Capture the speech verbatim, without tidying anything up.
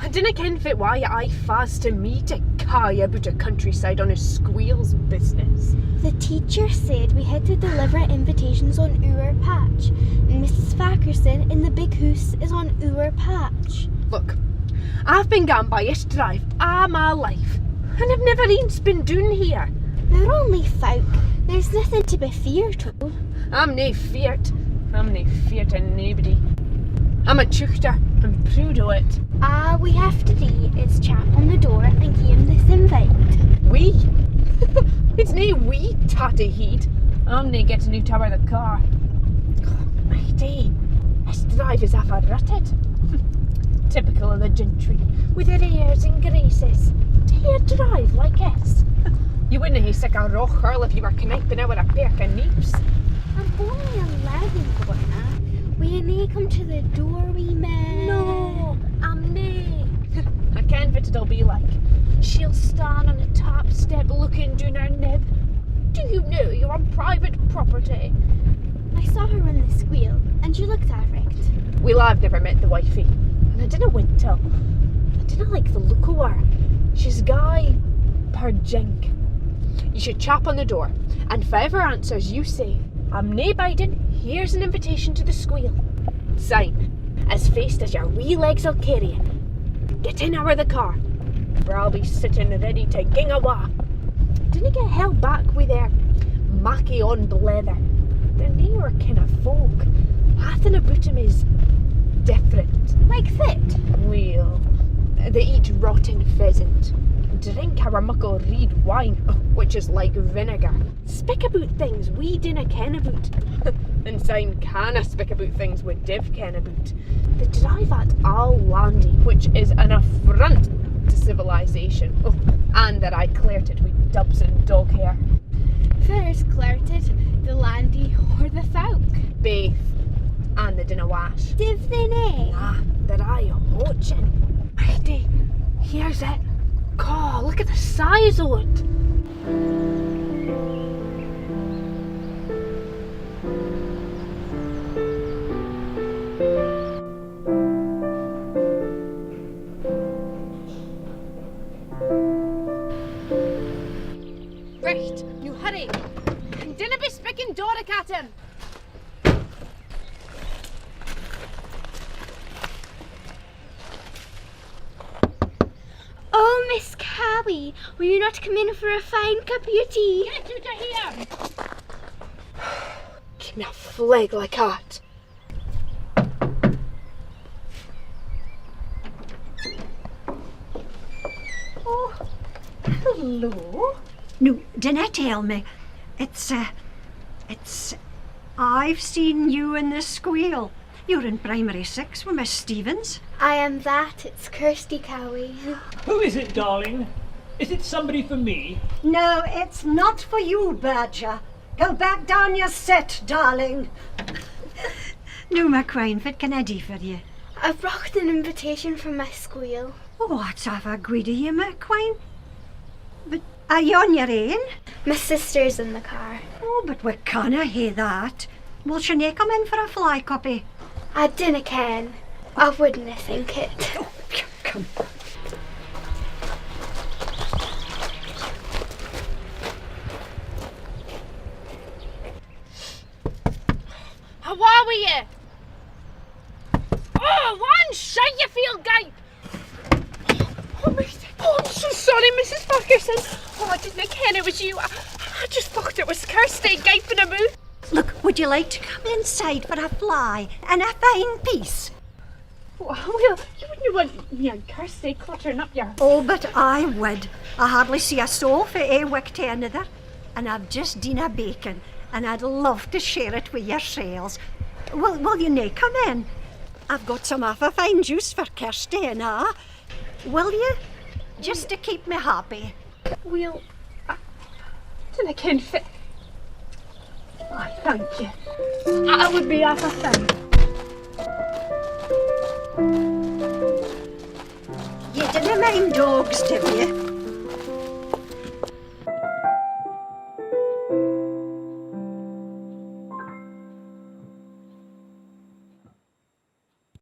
I dinna ken fit wye it aye fa's tae me tae caw aboot a countryside on a squeal's business. The teacher said we had tae deliver invitations on oor patch, and Missus Farquharson in the big hoose is on oor patch. Look, I've been gaun by iss drive aa my life, and I've never eence been doon here. They're only folk. There's naething tae be feart o. I'm nae feart. I'm nae feart o naebody. I'm a teuchter. I'm prood o it. Aa we have tae dee is chap on the door and gie him this invite. We? It's nae we, tatty heid. I'm nae gettin oot ower the car. Michty, this drive is half rutted. Typical o the gentry, wi their airs and graces, tae hae a drive like this. Ye wouldna hae sic a row curl if ye were knipin ower a pair o neeps. I'm only eleven, Gordon. Will ye nae come tae the door wi me? No, I'm nae. I ken fit it'll be like. She'll stan on the tap step lookin doon her nib. Do you know you're on private property? I saw her on the squeal, and she looked avick. Weel, I've never met the wifie, and I dinna want till. I dinna like the look o her. She's gey perjink. Ye should chap on the door, and faever answers, you say, "I'm nae bidin, here's an invitation tae the squeal." Syne, as fast as your wee legs'll cairry ye, get in ower the car, for I'll be sittin ready tae ging awa. Dinna get held back wi their makkie-on blether. They're nae oor kin o folk. Aathin aboot them is different. Like fit? Weel, they eat rotten pheasant, drink ower muckle reid wine, which is like vinegar. Spik aboot things we dinna ken aboot. And syne canna spik aboot things we div ken aboot. They drive at aa landy, which is an affront tae civilisation. Oh, and they're aye clarted wi dubs and dog hair. First clarted, the landy or the folk? Baith. And they dinna wash. Div they nae? Nah, they're aye hoachin. Michty, here's it. Caw, look at the size o it. Right, noo hurry. And dinna be spikkin Doric at him. Oh, Miss Cowie, will you not come in for a fine cup of your tea? Get oot o here! Gie me a fleg like that. Oh, hello. Noo, dinna tell me. It's, uh, it's, I've seen you in the squeal. You're in primary six wi Miss Stevens. I am that, it's Kirsty Cowie. Who is it, darling? Is it somebody for me? No, it's not for you, Badger. Go back down your set, darling. Noo, my quine, fit can I do for you? I've brought an invitation from my squeal. Oh, that's awfu guid o you, my quine. But are you on your own? My sister's in the car. Oh, but we canna hae that. Will she nae come in for a fly cuppie? I dinna ken. I wouldna think it. Oh, come. Awa wi you! Oh, one shite, you feel gape! Oh, my, oh, I'm so sorry, Missus Farquharson. Oh, I didna ken it was you. I, I just thought it was Kirsty gaping aboot. Look, would you like to come inside for a fly and a fine piece? Oh, well, you wouldna want me and Kirsty cluttering up your... Oh, but I would. I hardly see a soul fae ae wick tae anither, and I've just deen a baking, and I'd love to share it wi yourselves. Will, will you nae come in? I've got some awfu fine juice for Kirsty and a'. Will you? Just to keep me happy. Weel, I dinna ken fit. Aye, thank you. That would be awfu fine. You dinna mind dogs, div you?